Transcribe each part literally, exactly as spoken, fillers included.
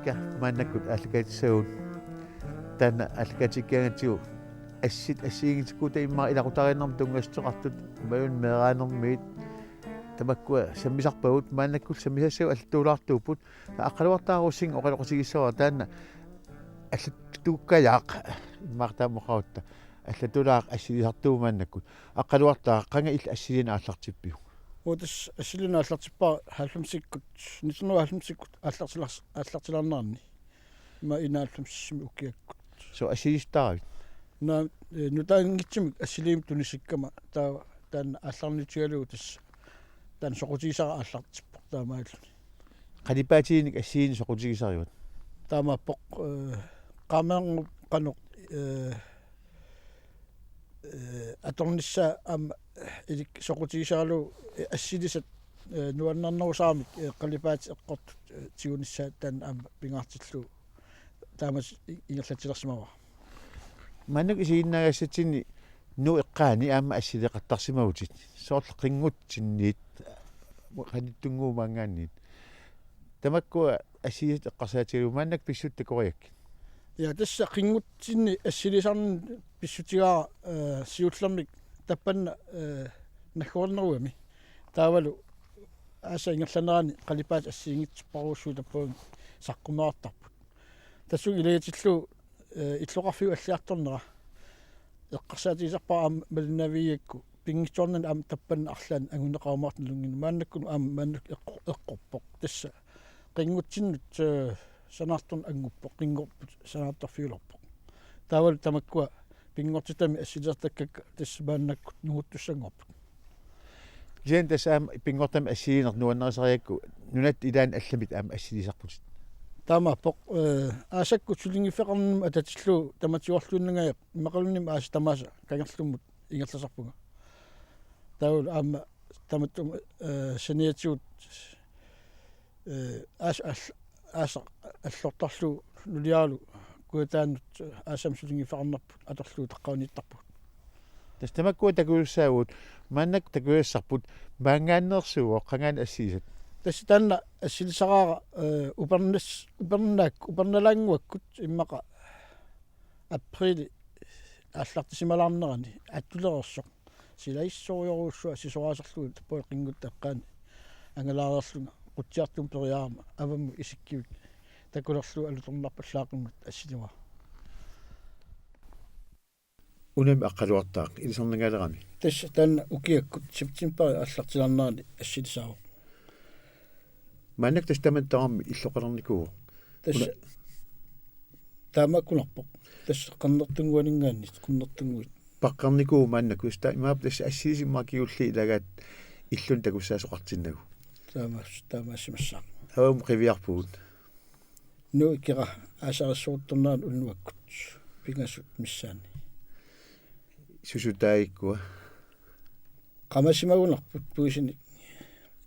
Kikka maannakkut aallakaatissavagut. Taanna aallakaatikkigatsigu assit assigiinngitsut immaqa ilaqutariinnermut tunngassuteqartut, imaluunniit meeraanermiit, tamakkua sammisarpagut, maannakkut sammisassagut allattuulaartuupput. Aqqaluartaarusing oqaloqatigissavara taanna allattuukkajaaq immaqa taama oqarutta. Allattuulaaq assilisartuuvoq maannakkut. Aqqaluartaaq, qanga illit assiliineq aallartippiuk? Uagut assiliineq aallartippara halvfemsikkut, nitten hundrede og halvfemsikkut aallartilars-, aallartilaarnerani. Ima enoghalvfemsimi ukiakkut. Soorlu assiliistaravit? Naa, eh, nutaanngitsumik assiliimmik tunisikkama taava taanna aallarniutigalugu tassa taanna soqutigisara aallartippoq taamaalilluni. Qalipaatinik assigiinneq soqutigisarivat? Taamaappoq, eh, qaamanermut qanoq, eh, eh, atornissaa aamma ilik soqutigisaralugu, eh, assilisat, eh, nuannernerusaramik, eh, qalipaatit eqqortut, eh, tigunissaat taanna aamma pingaartillugu taama i-, ingerlatilersimavara. Maannakkut isiginnaagassatsinnit Nuup eqqaani aamma assileqattarsimavutit. Soorlu qinngutsinniit, qanittunnguup maanngaanniit. Tamakkua assilisat eqqarsaatigalugu maannakkut pissutsit takoriakkit. Ja, tassa qinngutsinni assilisarneq pissutigaara, eh, siullermik tappanna, eh, nagguarnerugami. Taavalu aasap ingerlanerani qalipaatit assigiinngitsorpassuit tappavani saqqummeqartarput. Tassunga ilagitillugu, eh, illoqarfiup alliartornera eqqarsaatigisarpara aamma malinnaavigaakku pinngitsoornani aamma tappanna arlaanni anguneqarumaartoq nalunnginnami, maannakkunut aamma maannakkut eqqor-, eqqorpoq. Tassa qinngutsinnut, eh, sanaartorneq annguppoq, qinngorput sanaartorfiulerpoq. Taavalu tamakkua pinngortitami assilisartakkakka tassa maannakkut nunguttussanngorput. Kisianni tassa aamma pinngortitami assiliineq nuannarisarigaakku nunatta ilaanni allamit aamma assilisarputit. Taamaappoq, eh, aasakkut sulinngiffeqarnermut atatillugu tamatigoorluinnangajappoq, immaqaluunniit aasat tamaasa kangerlummut ingerlasarpunga. Taavalu aamma tamatuma, eh, saniatigut, eh, aas-, aas-, aasaq allortarlugu nuliaralu kujataanut aasami sulinngiffeqarnerput atorlugu taqqavaniittarpugut. Tassa tamakkua takusassaagut, maannakkut takusassarput, maanngaanneersuuvoq, qangaaniit assilisat? Tassa taanna assilisaraara, eh, upernas-, upernaak-, upernalaannguakkut immaqa apriili aallartisimalaarnerani attulereersoq. Silagissorujorujussuaq sisoraaserlugu tappavani qinnguttap eqqaani angalaareerlunga qutsiartumik periarama avammut isikkivik takulerlugu alutornarpallaaqimmat assilivara. Unami Aqqaluartaaq ilisarnangaalerami. Tassa taanna ukiakkut septembarip aallartilaarnerani assilisaavoq. Maannakkut tassa tamanna tamarmi illoqalernikuuvoq. Tassa una- taamaakkunarpoq. Tassa qernertunnguaninngaanniit, qernertunnguit. Paqqarnikuuvoq maannakkut, tassa imaappoq tassa assilisat immaqa kingulliit ilagaat illuni takussaasoqartinnagu. Taamaas-, taamaassimassaaq. Avammut qiviarpugut. Nuup Ikera aasarissoruttornerani unnuakkut pingasut missaanni. Susutaagikkua? Qamasimagunarput puisinik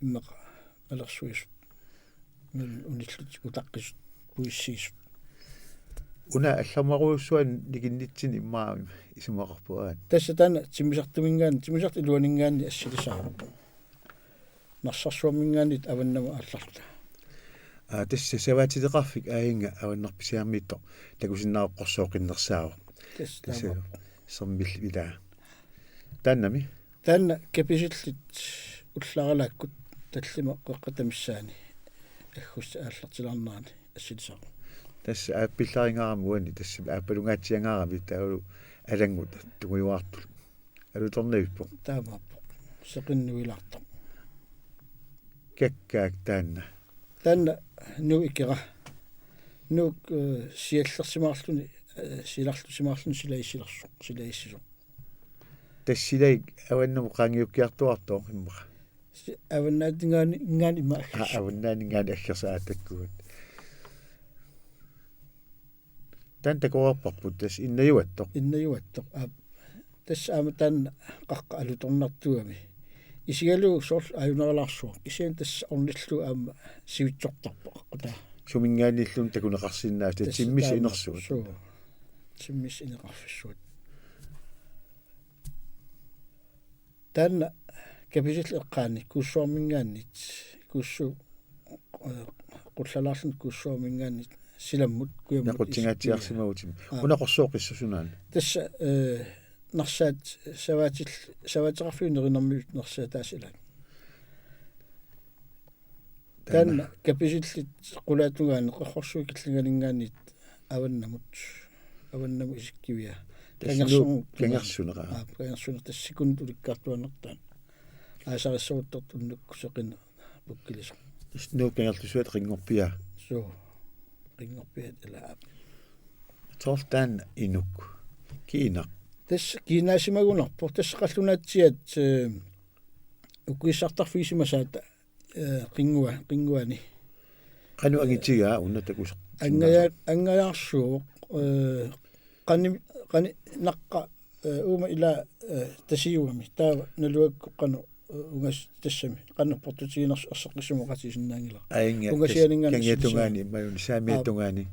immaqa malersuisut. Mil unillutik utaqqisut puissiisut. Una allarmarujussuaq nikinnitsinni immaqa isumaqarpoq aat. Tassa taanna timmisartuminngaanniit, timmisartut iluaninngaanniit assilisaavoq. Narsarsuarminngaanniit avannamut aallarluta. Aa, tassa savaatileqarfik aajinnga avannarpisiarmiittoq takusinnaaqqorsooqinnersaavoq. Tassa tassa taamaappoq. Sermillit ilaa. Taannami? Taanna kapisillit ullaaralaakkut tallimat qeqqata missaani aggustip aallartilaarnerani assilisaavoq. Tassa aappillarinngaarami uani, tassa aappalungaatsianngaarami taavalu alanngut tungujuartut. Alutornavippoq. Taamaappoq. Seqinnuilaartoq. Kakkaak taanna? Taanna Nuup Ikera. Nuuk, eh, siallersimaarluni, eh, silarlusimaarluni silagissilersoq, silagissisoq. Tassa silagik avannamut qaangiukkiartuartoq immaqa. Si-, avannaaninngaanniit ima. Aa, avannaaninngaanniit aggersaatakkuat. Taanna takoreerparput tassa innajuattoq. Innajuattoq. Aap. Tassa aamma taanna qaqqap alutornartuugami. Isigalugu soorlu ajuneralaarsuaq. Kisianni tassa ornillugu aamma sivitsortarpoq aqqutaa. Suminngaanniilluunniit takuneqarsinnaasut, tassa timmisut taamaappoq inersuat. Suu. Timmisut ineqarfissuat. Taanna kapisillit eqqaani Kuussuarminngaanniit, Kuussuup, eh, qullalaarluni Kuussuarminngaanniit silammut kujammut. Nequtsingaatsiarsimavutit. Aa. Una qorsuoqissuup sunaana? Tassa, eh, Narsaat savaatil-, savaateqarfiup nerinermiut Narsaataasilaat. Taanna. Taanna kapisillit qulaatungaani Qerrorsuup killinganinngaanniit avannamut. Avannamut isikkivia. Tassa Kangersuun-, Nuup Kangersuunera. Aa, Kangersuunera tassa sikunut ulikkaartuaannartaa. Aasarissoruttortoq unnuk seqineq pukkilisoq. Tassa Nuup Kangerlussuat Qinngorpiaq. Suu. Qinngorpiaq ilaa. Soorlu taanna inuk. Kiinaq. Tassa kiinaasimagunarpoq. Tassa qallunaatsiaat, eh, ukuissartarfigisimasaata, eh, Qinngua-, Qinnguani. Qanoq angitigaa una takusaq? Angaja-, angajaarsuuvoq, eh, qani-, qani-, naqqa, eh, uuma ilaa, eh, Tasiuami. Taava naluakku qanoq, eh, ungas-, tassami. Qanoq portutiginersoq erseqqissumik oqaatigisinnaanngilara. Aa, inga-, ungasianinngaanniit tas-, Kangiatungaani, assilisaa. Imaluunniit Saamiatungaani. Aa.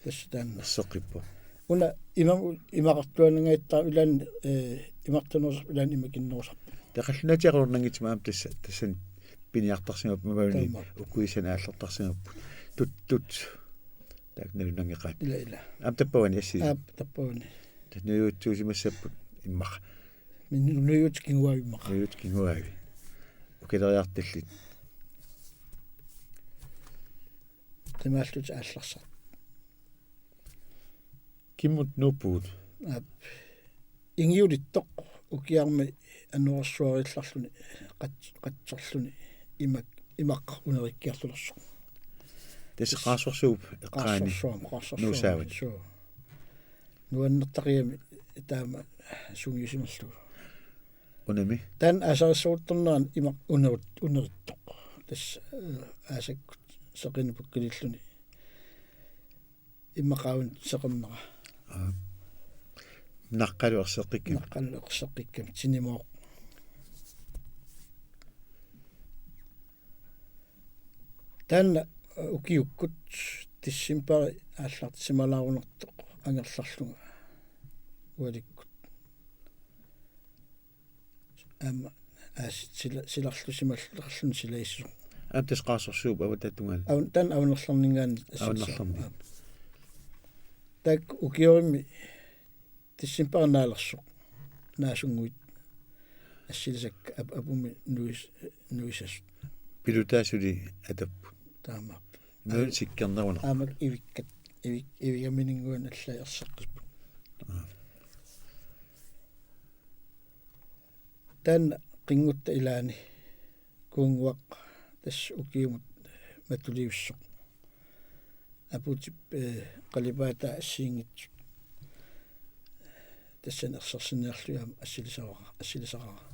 Tassa taanna. Erseqqippoq. Una imam-, imaqartuaannangajattaarpoq ilaanni, eh, imartunerusarpoq ilaanni imakinnerusarpoq. Tassa qallunaatsiaq qulornanngitsumik aamma tassa, tassani piniartarsimapput imaluunniit. Taamaappoq. Ukuissanik aallertarsimapput. Tut, tut. Taakku nalunangeqaat. Ila, ila. Aamma tappavani assi. Aap, tappavani. Tassa nuiutsuusimassapput immaqa. Min nuiut Qinnguavi immaqa. Nuiut Qinnguavi. Ukileriartallit. Qimaallutik aallarsartut. Kimmut nuuppugut? Aap. Ingiulittoq ukiarmi anorersuariillarluni qat-, qatserluni imak-, imaq unerikkiartulersoq. Tassa Qaarsorsuup eqqaani. Qaarsorsuarmi, Qaarsorsuarmi. Nuusaavat. Suu. Nuannertariami taama sungiusimallugu. Unami? Taanna aasarissoruttornerani imaq unerut-, unerittoq. Tassa, eh, aasakkut seqineq pukkililluni. Immaqaavunga seqernera. Aa. Naqqalu erseqqikkami. Naqqalu erseqqikkami. Tinimooq. Taanna, eh, ukiukkut decembari aallartisimalaarunartoq angerlarlunga ualikkut. Aamma aasiit sila-, silarlusimalluarluni silagissoq. Aamma tassa Qaarsorsuup avataata tungaani. Avun-, taanna Avannarlerninngaanniit assilisoq. Avannarlerni. Aap. Taakku ukiorimmi decembari naalersoq. Naasunnguit assilisakka ap-, apummi nuis-, nuisasut. Pilutaat suli atapput. Taamaappoq. Imaluunniit sikkerneruneq. Aamma ivikkat, ivik-, ivigamininnguanni allaat erseqqipput. Aa. Taanna Qinngutta ilaani Kuunnguaq tassa ukiumut matulivissoq. Aputip, eh, qalipaataa assigiinngitsut. Tassani ersersinniarlugit aamma assilisavara, assilisarara.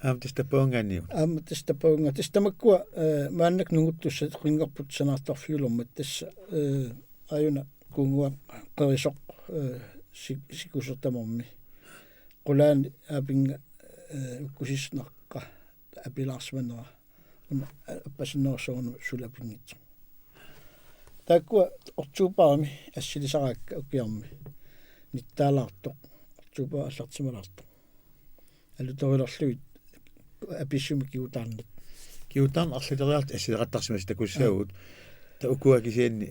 Aamma tassa tappavungaaniit. Aamma tassa tappavunga. Tassa tamakkua, eh, maannakkut nunguttussat Qinngorput sanaartorfiulermat tassa, eh, aajuna Kuunnguaq qerisoq, eh, sik-, sikusoq tamarmi. Qulaani aapinnga, eh, ukkusissaq naqqa apilaarsimanera. Una, a-, appasinnerussuaruna suli apinngitsoq. Taakkua oktobarimi assilisaraakka ukiarmi. Nittaalaartoq. Oktobarip aallartisimalaartoq. Alutorilerlugit apissumik kigutaarnat. Kigutaarneq arlaleriarlutit assileqattarsimasut takussaagut. Aa. Taava ukua kisianni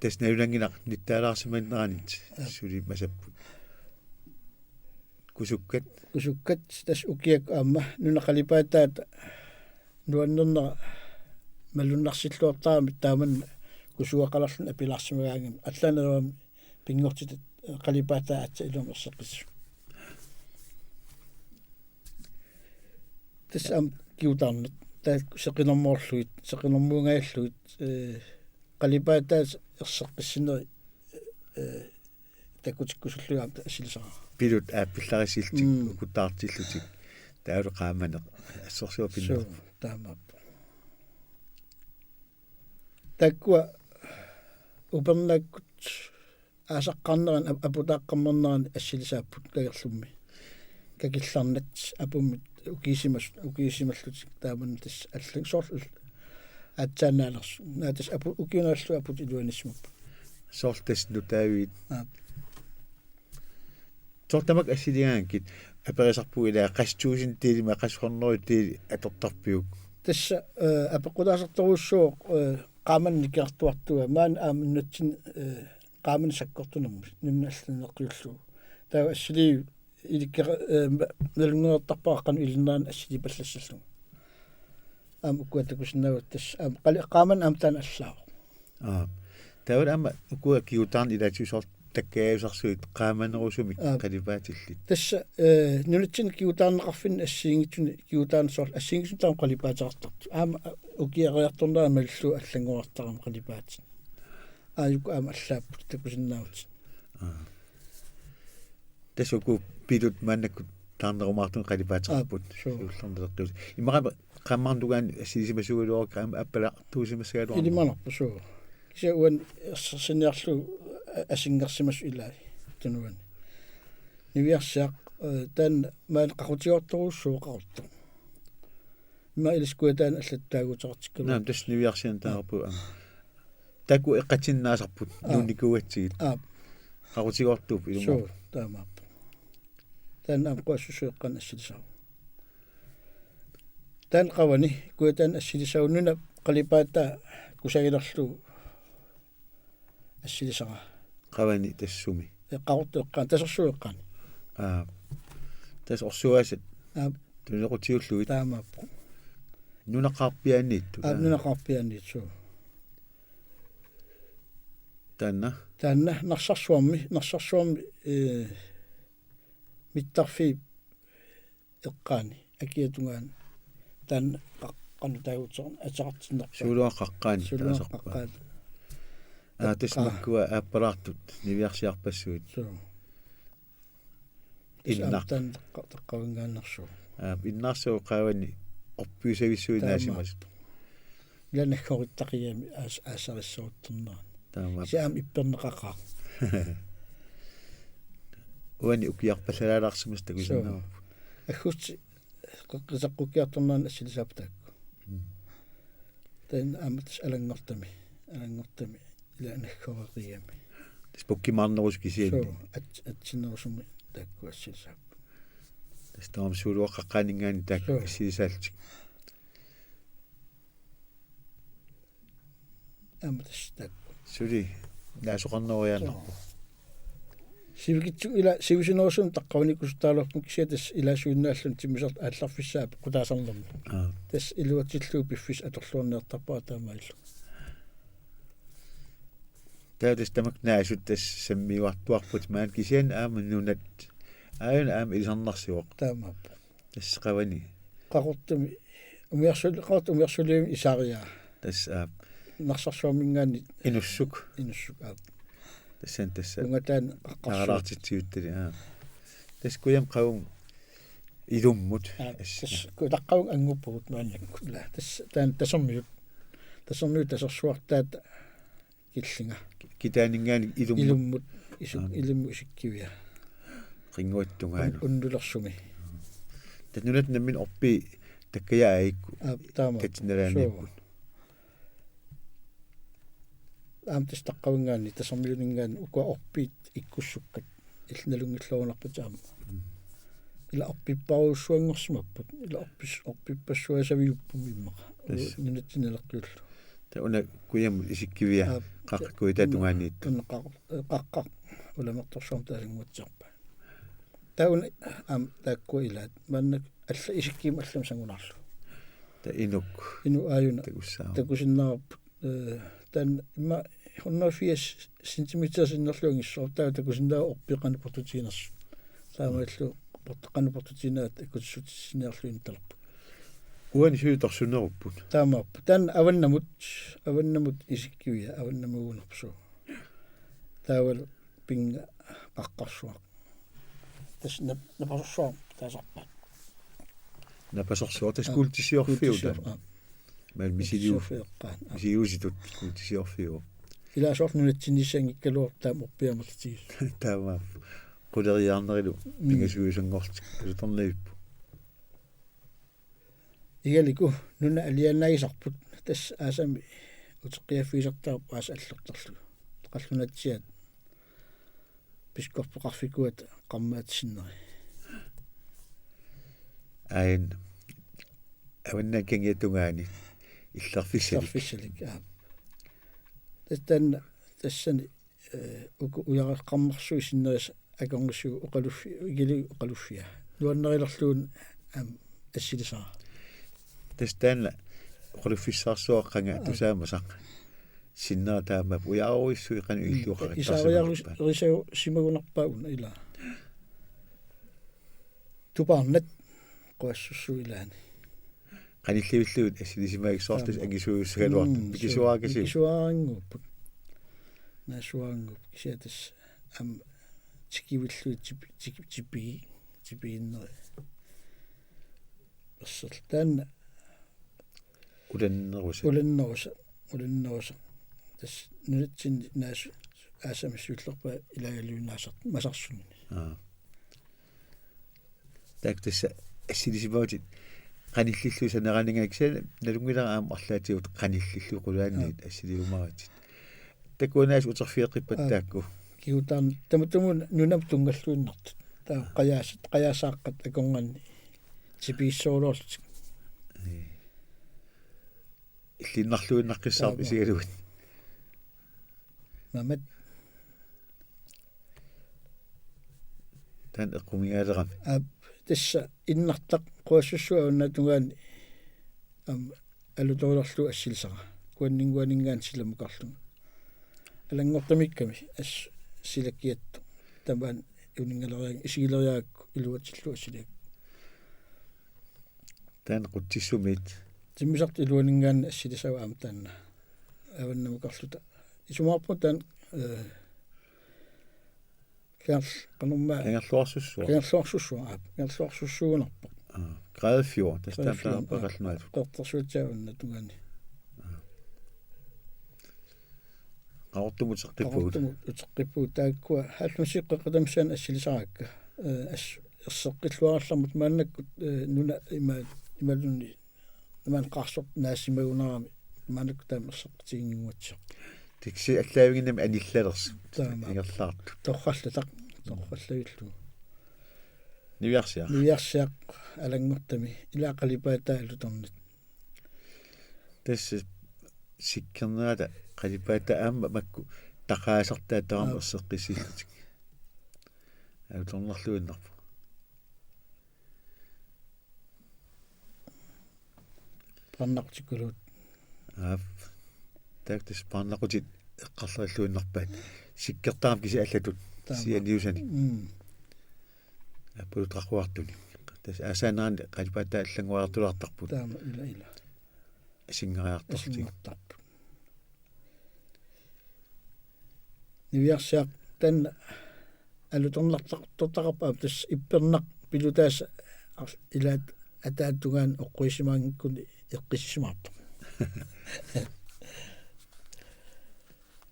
tassa nalunannginnaq nittaalaarsimaneranit. Aa. Suli masapput. Kusukkat. Kusukkat tassa ukiakkut aamma nunap qalipaataata nuannernera malunnarsilluartaramik taamanna kusuaqalerluni apilaarsimagaangami allaat naluara pinngortitaq qalipaataa aatsaat iluamik erseqqissut. Tassa aamma kigutaarnat taakku seqinermoorlugit, seqinermuungajallugit, eh, qalipaataa erseqqissinerit, eh, takutikkusullugit aamma assilisarara. Pilut aappillarissillutik, mm, ukuttaartillutik. Taavalu qaamaneq assorsuaq pinnerpoq. Suu, taamaappoq. Taakkua upernaakkut aasaqqaarnerani ap-, aputaaqqammernerani assilisaapput Kangerlummi. Kakillarnat apummit ukiisimas-, ukiisimallutik taamanna tassa allang soorlu aatsaannaalersoq. Naa tassa apu-, ukiut naallugu aput iluanissimapput. Soorlu tassa nutaaviit. Aap. Soorlu tamakku assiligaangakkit aperisarpugut ilaa qassit tusind dele ima qassit hundrede dele atortarpiuk. Tassa, eh, apeqqutaasartorujussuuvoq, eh, qaamaneq nikerartuartugaa, maani aamma nunatsinni, eh, qaamaneq sakkortunermut, nunanut allanut naleqqiullugu. Taava assiliivik ilikkara-, eh, ma-, nalunngereertarpara qanoq ilinneranik assilipallassallugu. Aamma ukua takusinnaavat tassa, aamma qali-, qaamaneq aamma taanna allaavoq. Aa. Taava aamma ukua kigutaarneq ilaatigut soorlu takkaajusarsuit qaamanerusumik Aa. qalipaatillit. Tassa, eh, nunatsinni kigutaarneqarfinni assigiinngitsuni kigutaarneq soorlu assigiinngitsunik taama qalipaateqartartut. Aamma ukiariartornera malillugu allanngoriartarami qalipaatit. Aajuku aamma allaapput takusinnaavutit. Aa. Tassa uku pilut maannakkut taarnerumaartumik qalipaateqarput. Aa, suu. Siullermik naleqqiusut. Immaqa qaammaarnikuugaanni assilisimasuugaluarukku aamma appalaartuusimassagaluarneq. Ilimanarpoq suu. Kisianni uani ersersinniarlugu a-, asingersimasut ilai tunuani. Niviarsiaq, eh, taanna maani qaqutigoortorujussuuvoq qaqortoq. Immaqa ilissi kujataani allatut taaguuteqartikkaluarpoq. Naamik, tassa niviarsianik taarput aamma. Taakku eqqatsinnaasarput Aa. nuunnikuugatsigit. Aa. Qaqutigoortuupput ilumut. Suu, taamaappoq. Taanna aamma quassuseq eqqaani assilisarpoq. Taanna qavani, kujataani assilisarpoq nunap qalipaataa kusagilerlugu assilisara. Qavani tassami. Ee, qaqortoq eqqaani, tasersuup eqqaani. Aa. Tassa orsuaasat. Aa. Tunequtiullugit. Taamaappoq. Nunaqarpiaaniittut. Aa, nunaqarpiaaniittut. Taanna? Taanna Narsarsuarmi, Narsarsuarmi, ee, mittarfiup eqqaani, akiata tungaani. Taanna qaqqani taaguuteqarn-, ateqartinnerpaat. Suuluaqqat qaqqaani Suuluaqqat taasarpaat. Qaqqaani. Aa, tassa Eqqaa. makkua aappalaartut niviarsiarpassuit. Suu. Tassa Innaq. aamma taanna taqqa-, taqqavinngaannersut. Aa, innaarsuup qaavani orpiusavissuit Taamaappoq. naasimasut. Ila naggorittaqigami aas-, aasarissoruttornerani. Taamaappoq. Kisianni aamma ipperneqaqaaq. Uani ukiarpallalaarsimasut takusinnaavarput. Suu. Aggustip qeqqisaqqiartornerani assilisaapput taakku. Mm. Taanna aamma tassa alanngortami. Alanngortami. Ila naggoreqigami. Tassa pukkimaarnerusut kisianni. Suu, at-, atsinnerusumik taakku assilisaapput. Tassa tamarmi Suuluaqqat qaqqaaninngaanniit taakku Suu. assilisaallutik. Aamma tassa taakku. Suli naasoqarneroriaannarpoq. Suu. Sivikitsu-, ila sivisunerusumik taqqavaniikkusuttaraluarpunga kisianni tassa ilaasuinnaalluni timmisartut aallarfissaat apeqqutaasarnermi. Aa. Tassa iluatsillugu piffissaq atorluarniartarpara taamaalilluni. Taava tassa tamakku naasut tassa sammiuartuarput maani kisianni aamma nunat. Aajuna aamma ilisarnarsivoq. Taamaappoq. Tassa qavani. Qaqortumi. Umiarsul-, Qaqortup umiarsuliviup isariaa. Tassa aap. Narsarsuarminngaanniit. Inussuk. Inussuk aap. Tassani tassa. Ungataani qaqqarsuaq. Naalaartitsivittali aap. Tassa kujammi qavunga ilummut. Aap, Tassa. tassa ku-, taqqavunga annguppugut maannakkut. Ila, tassa, taanna tasermiut. Tasermiut tasersuartaata killinga. Ki-, kitaaninngaanniit ilummut. Ilummut isu-, Aap. ilummut isikkivia. Qinnguata tungaanut. Un-, unnulersumi. Tassa nunat nammineq orpii takkajaat aajuku. Aap, taamaappoq. Tatsinnalaaniipput. Suu. Aamma tassa taqqavinngaanniit, tasermiuninngaanniit ukua orpiit ikkussukkat. Illit nalunngilluarunarpat aamma. Mm. Ila orpipparujussuanngorsimapput. Ila orpis-, orpippassuaasaviupput immaqa. Tassa. Nunatsinni naleqqiullugu. Taava una kujammut isikkivia Aap. Qaqqat Kujataata tungaaniittut. Una Qaq-, Qaqqaq Ulamertorsuarmi taasannguatsiarpaat. Taava una aamma taakkua ilaat. Maannakkut allat isikkivimmut allamut sangunaarlugu. Taava inuk. Inuk aajuna. Takussaaq. Takusinnaavarput. Eh, taanna immaqa hundrede firs centimeter sinnerlugu angissuaq, taava takusinnaavat orpiit qanoq portutiginersut. Taamaalillugu port-, qanoq portutiginerat akutissutissiniarlugu inutalerput. Uani suli torsunnerupput. Taamaappoq. Taanna avannamut, avannamut isikkivia, avannamuugunarpoq suu. Taavalu pinnga qaqqarsuaq. Tassa nap-, napasorsuaq taasarpaat. Napasorsuaq tassa Aa, kuultisiorfiup. Kuultisiorfiup, aa. Maani misiliu-, Kuultisiorfiup eqqaani, aa. Misiliusitut kuultisiorfiuvoq. Ilaa soorlu nunatsinniissanngikkaluartoq taama orpiit amerlatigisut. Taamaappoq. Quleriaarnerilu Mm. pingasuusanngorlutik alutornavipput. Igalikku nunat alianaagisarput tassa aasami uteqqiaffigisartagarput aasap allertarlugu. Qallunaatisiat piskorpoqarfikuata qarmaat sinneri. Aajuna Avannaani kangiata tungaani illerfissalik. Illerfissalik, aap. Tassa taanna, tassani, eh, uku ujaqqarmarsuit sinnerisaat akornisigut oqaluffi-, ikiligut oqaluffia. Nuannarilerlugu aamma assilisara. Tassa taanna oqaluffissaarsuaq qanga Aap. tusaamasaq. Sinnera taamaappoq ujaruissuit qanoq Mm. illuaqarit Isaariarus-, tarsimanarpaat. Risaasimagunarpaat una ilaa. Tupaarnat quassussuu ilaanni. Qanillivillugit assilisimagisoorlusi Taama. angisuujussagaluartut. Mm, Mikisuarakasiuk? Mikisuaranguupput. Naasuaranguupput. Kisianni tassa aamma tikivillugit tipi-, tiki-, tipigi-, tipiginneri. Perserl. Taanna Ulannerusaq. Ulannerusaq. Ulannerusaq. Tassa nunatsinni naasu-, aasami siullerpaaq ilagalugit naasar-, masarsunini. Aa. Taakku tassa assilisimagutit qanillillugit saneraaninngaanniit kisianni nalunngilara aamma arlaatigut qanillillugit qulaaniit Aa. assiliumaaritsit. Takuaneq aasiit uterfigeqqippat Aa. taakku. Kigutaan tamatumuuna nunamut tunngalluinnartut. Taava qajaasat, qajaasaaqqat akornanni tipigissorujussuullutik. Ee. Illiinnarluinnaqqissaarput Taama. isigalugit. Mamat. Taanna eqqumiigalerami. Aap, tassa innartaq quassussuu avannaata tungaani aamma alutorilerlugu assilisara. Kuanninnguaninngaanniit silamukarlugu. Alanngortamiikkami assut silakiattoq. Tamaani uninngaleriarlugu isigileriarakku iluatsillugu assiliakku. Taanna Qutsissumiit. Timmisartut iluaninngaanniit assilisavaa aamma taanna. Avannamukarluta. Isumaqarpunga taanna, eh, Kangerl-, qanormaa Kangerluarsussuaq. Kangerluarsussuaq, aap. Kangerluarsussuugunarpoq. Aa, Greve fjord, tassa Greve fjord, taama aap. Peqallunaatut. Qeqertarsuatsiaat avannaata tungaani. Aa. Qaqortumut uteqqippugut. Qaqortumut uteqqippugut taakkua halvfemsit qeqqata missaani assilisarakka. Eh, as-, erseqqilluarallarmut maannakkut, eh, nuna ima-, imaluunniit Imaluunniit qaarsortaq naasimagunarami maannakkut taama erseqqutiginnguatsiarpoq. Tassa allaaviginnami anillalersut. Taama. Ingerlaartut. Torrallataq, torrallavillugu. Niviarsiaq. Niviarsiaq alanngortami ilaa qalipaataa alutornat. Tassa sikkernerata qalipaataa aamma makku taqaasartaa taama Aap. erseqqissillutik. Alutornarluinnarpoq. Paarnaqutikuluut. Aap. Taakku tassa paarnaqutit eqqarlerilluinnarpaat. Sikkertarami kisiat allatut. Taama. Sianiusanik. Mm. Aappaluttaqaruartunik. Tassa aasaanerani qalipaataa allanngoriartulaartarput. Taama ila ila. Asinngariartortik. Asinngortarput. Niviarsiaq taanna alutornartartoqarpoq aamma tassa ippernaq pilutaasa ar-, ilaat ataata tungaanut oqquisimaanngikkunik eqqissisimaartoq.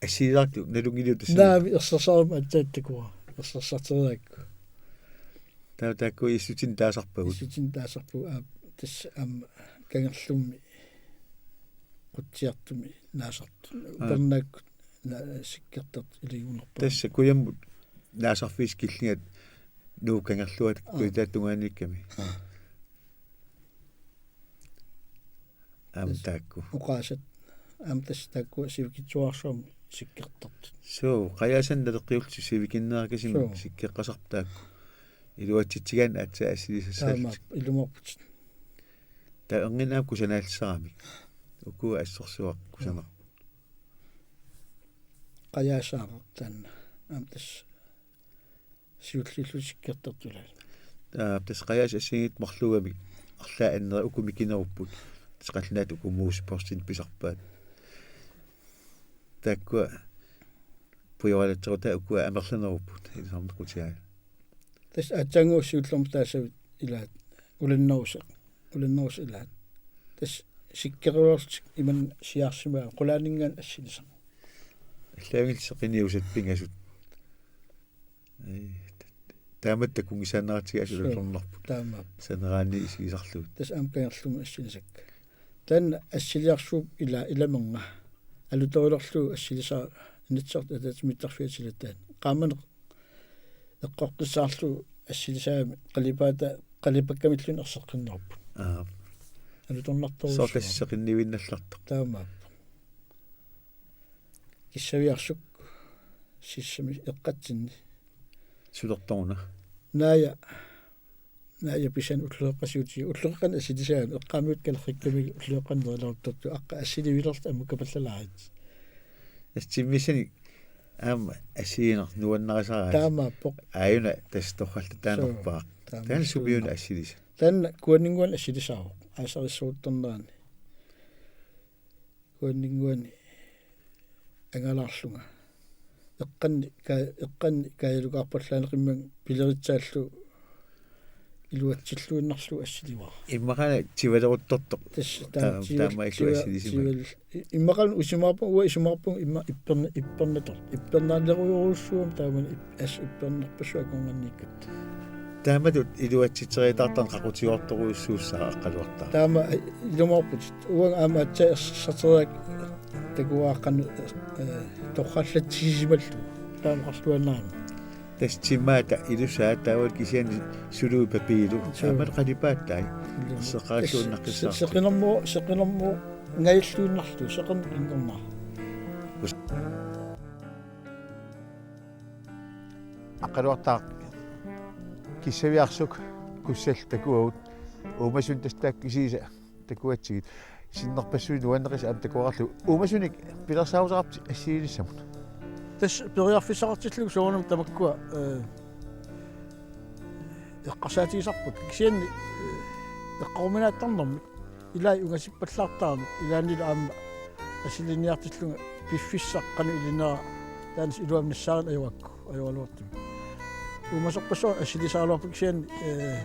Assilaartut nalunngiliuk tassa? Naamik ersersarama aatsaat takuara. Ersersarteriarakku. Taava taakku issutinik taasarpagut. Issutinik taasarpagut aap tassa aamma kangerlummi qutsiartumi naasartut. Aa. Upernaakkut na-, sikkertartut ilagigunarpaat. Tassa kujammut naasarfiisa killingat Nuup Kangerluata Aa. kujataata tungaaniikkami. Aa. Aamma Tassa taakku. Oqaasat. Aamma tassa taakku sivikitsuararsuarmik sikkertartut. Suu, qajaasanik naleqqiullutik sivikinnerakasimmik Suu. sikkeqqasarput taakku. Iluatsitsigaanni aatsaat assilisassaallutik. Taamaappoq, ilumoorputit. Taava erniinnaq aamma kusanaallisaramik. Ukua assorsuaq kusanaq. Qajaasaaraq taanna. Aamma tassa siulliullutik sikkertartut ilaat. Taava tassa qajaasat assigiinngitsut marluugamik arlaat annerit uku mikinerupput. Tassa qallunaatut uku Moos Postimik pisarpaat. Taakkua pujoralatserutai ukua amerlanerupput. Ilisarnequtigaat. Tassa aatsaannguaq siullermik taasavit ilaat ulannerusaq. Ulannerusaq ilaat. Tassa sikkerulerlutik imannak siaarsimagaat qulaaninngaanniit assilisaq. Allaavigillu seqiniusat pingasut. Ee, taamatut takunngisaannaratigut Suu. alutornarput. Taamaappoq. Saneraanni isigisarlugit. Tassa aamma kangerlummi assilisakka. Taanna assiliarsuup ila-, ilamerna. Alutorilerlugu assilisara Inatsisartut ataatsimiittarfiata silataani. Qaammaneq eqqoqqissaarlugu assilisaramik qalipaataa, qalipakkamilluunniit erseqqinnerupput. Aap. Alutornartorujussuaq. Soorlu seqinnivinnallartoq. Taamaappoq. Kissaviarsuk sissami eqqatsinni. Sulertoruna. Naaja. Naaja pisan ulloqeqqasiuti. Ulloqeqqani assilisaanut eqqaamiut kalerrikkami ulloqeqqani nerileruttortut aqqa assilivilerluta ammukapallalaarluta. Tassa timmissanik aamma assigineq nuannarisaraat. Taamaappoq. Aajuna tassa torrallataanerpaaq. Suu, taama. Taanna sumiuna assilisa? Taanna Kuanninnguani assilisaavoq. Aasarissoruttornerani. Kuanninnguani angalaarlunga. Eqqanni ka-, eqqanni kaajalukaarpallaaneqimmat pileritsaallu iluatsilluinnarlugu assilivara. Immaqaana tivaleruttortoq. Tassa taama, taama, tiva-, taama illu tiva-, assilisimavaa. Tival-, i-, immaqaana isumaqarpunga, uanga isumaqarpunga immaqa ipperna-, ippernator-, ippernaalerujorujussuugami taamani ip-, assut ippernarpassuit akornanniikkatta. Taamatut iluatsitseriataartarneq qaqutigoortorujussuussaaq Aqqaluartaaq. Taama, eh, ilumoorputit. Uanga aamma aatsaat ersersateriarakku takuara qanoq, eh, torrallatsisimallugu. Taama oqarluaannarama. Tassa timaata ilusaat taavalu kisianni suluit papiilu. Suu. Aamma qalipaataat. Ilumut. Erseqqarilluinnaqqissaartut. Se-, seqinermu-, seqinermu- Ngajulluinnarlugu seqernup inngornera. Aqqaluartaaq, kissaviarsuk kussallu takuagut, uumasut tassa taakku kisiisa takuatsigit. Sinnerpassuit nuanneqisut aamma takuarallu. Uumasunik pilersaaruteqarputit assiginissamut? Tassa periarfissaqartillugu soorunami tamakkua, eh, eqqarsaatigisarput. Kisianni, eh, eqqaruminaattarnermik. Ilai ungasippallaartaramik, ilaannilu aamma assiliiniartillunga piffissaq qanoq ilinera taanna iluamik nassaarineq ajorakku, ajoraluartumik. Uumasorpassuarnik assilisaraluarput kisianni, eh,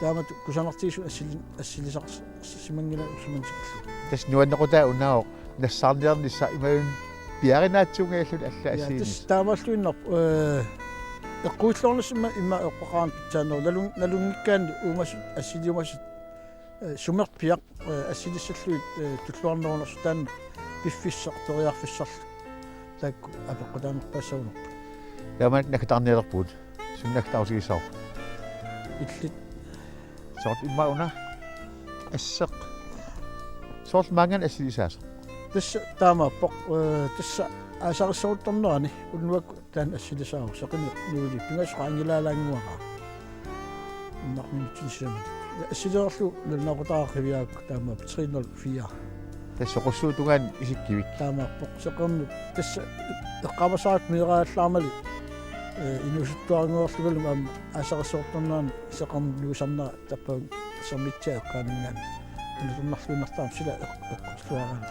taamatut kusanartigisumik assili-, assilisarsimanngilanga usumantikillu. Tassa nuannequtaa unaavoq nassaarniarnissaq imaluunniit piaarinaatsuunngajalluni alla. Ja, assiginis-. Tassa taamaalluinnarpoq, eh, eqquilluarnissaq immaqa eqqaaqaaq pitsaaneruvoq nalun-, nalunngikkaanni uumasut assiliumasut, eh, sumerpiaq, eh, assilissallugit, eh, tulluarnerunersoq taanna piffissaq periarfissarlu. Taakku apeqqutaanerpaassagunarput. Taamani naggataarnialerpugut. Suna naggataarutigissavarput? Illit. Soorlu immaqa una asseq. Soorlu maanngaanniit assilisaasoq. Tassa taamaappoq, eh, tassa aasarissoruttornerani unnuakkut taanna assilisaavoq, seqineq nuilivoq, pingasut qaa angilaalaannguaraa. Immaqa minutsini sisamat. Assililerlugu nalunaaqutaq qiviarakku taamaappoq tre nul fire. Tassa soqussuup tungaanut isikkivik. Taamaappoq seqernup tassa eqqaamasarakkit meeraallaarmali, eh, inuusuttuarannguarlugalumi aamma aasarissoruttornerani seqernup nuisarnera tappavunga sermitsiaq eqqaaninngaanniit. Alutornarluinnartarami sila eq-, eqqorluaraanni.